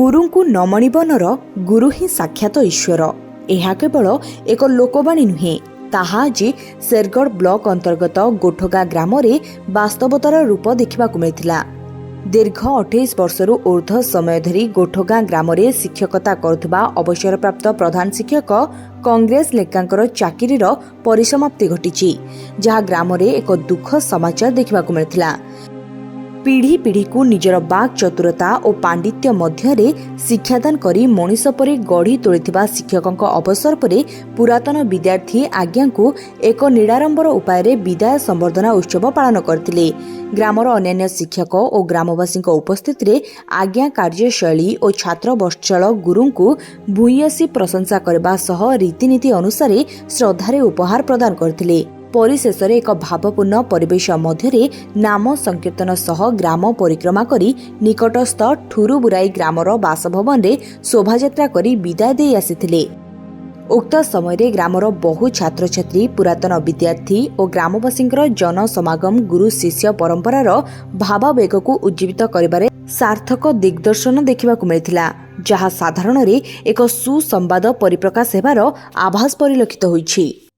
ଗୁରୁଙ୍କୁ ନମଣିବ ନର, ଗୁରୁ ହିଁ ସାକ୍ଷାତ ଈଶ୍ୱର। ଏହା କେବଳ ଏକ ଲୋକବାଣୀ ନୁହେଁ, ତାହା ଆଜି ଶେରଗଡ଼ ବ୍ଲକ ଅନ୍ତର୍ଗତ ଗୋଠଗାଁ ଗ୍ରାମରେ ବାସ୍ତବତାର ରୂପ ଦେଖିବାକୁ ମିଳିଥିଲା। ଦୀର୍ଘ 28 ବର୍ଷରୁ ଉର୍ଦ୍ଧ୍ୱ ସମୟ ଧରି ଗୋଠଗାଁ ଗ୍ରାମରେ ଶିକ୍ଷକତା କରୁଥିବା ଅବସରପ୍ରାପ୍ତ ପ୍ରଧାନ ଶିକ୍ଷକ କଂଗ୍ରେସ ଲେଙ୍କାଙ୍କର ଚାକିରିର ପରିସମାପ୍ତି ଘଟିଛି, ଯାହା ଗ୍ରାମରେ ଏକ ଦୁଃଖ ସମାଚାର ଦେଖିବାକୁ ମିଳିଥିଲା। ପିଢ଼ି ପିଢ଼ିକୁ ନିଜର ବାକ୍ ଚତୁରତା ଓ ପାଣ୍ଡିତ୍ୟ ମଧ୍ୟରେ ଶିକ୍ଷାଦାନ କରି ମଣିଷ ପରି ଗଢ଼ି ତୋଳିଥିବା ଶିକ୍ଷକଙ୍କ ଅବସର ପରେ ପୁରାତନ ବିଦ୍ୟାର୍ଥୀ ଆଜ୍ଞାଙ୍କୁ ଏକ ନିରାଡ଼ମ୍ବର ଉପାୟରେ ବିଦାୟ ସମ୍ବର୍ଦ୍ଧନା ଉତ୍ସବ ପାଳନ କରିଥିଲେ। ଗ୍ରାମର ଅନ୍ୟାନ୍ୟ ଶିକ୍ଷକ ଓ ଗ୍ରାମବାସୀଙ୍କ ଉପସ୍ଥିତିରେ ଆଜ୍ଞା କାର୍ଯ୍ୟଶୈଳୀ ଓ ଛାତ୍ରବତ୍ସଳ ଗୁରୁଙ୍କୁ ଭୂୟସୀ ପ୍ରଶଂସା କରିବା ସହ ରୀତିନୀତି ଅନୁସାରେ ଶ୍ରଦ୍ଧାରେ ଉପହାର ପ୍ରଦାନ କରିଥିଲେ। ପରିଶେଷରେ ଏକ ଭାବପୂର୍ଣ୍ଣ ପରିବେଶ ମଧ୍ୟରେ ନାମ ସଂକୀର୍ତ୍ତନ ସହ ଗ୍ରାମ ପରିକ୍ରମା କରି ନିକଟସ୍ଥ ଠୁରୁବୁରାଇ ଗ୍ରାମର ବାସଭବନରେ ଶୋଭାଯାତ୍ରା କରି ବିଦାୟ ଦେଇ ଆସିଥିଲେ। ଉକ୍ତ ସମୟରେ ଗ୍ରାମର ବହୁ ଛାତ୍ରଛାତ୍ରୀ, ପୁରାତନ ବିଦ୍ୟାର୍ଥୀ ଓ ଗ୍ରାମବାସୀଙ୍କର ଜନସମାଗମ ଗୁରୁ ଶିଷ୍ୟ ପରମ୍ପରାର ଭାବାବେଗକୁ ଉଜ୍ଜୀବିତ କରିବାରେ ସାର୍ଥକ ଦିଗ୍ଦର୍ଶନ ଦେଖିବାକୁ ମିଳିଥିଲା, ଯାହା ସାଧାରଣରେ ଏକ ସୁସମ୍ବାଦ ପରିପ୍ରକାଶ ହେବାର ଆଭାସ ପରିଲକ୍ଷିତ ହୋଇଛି।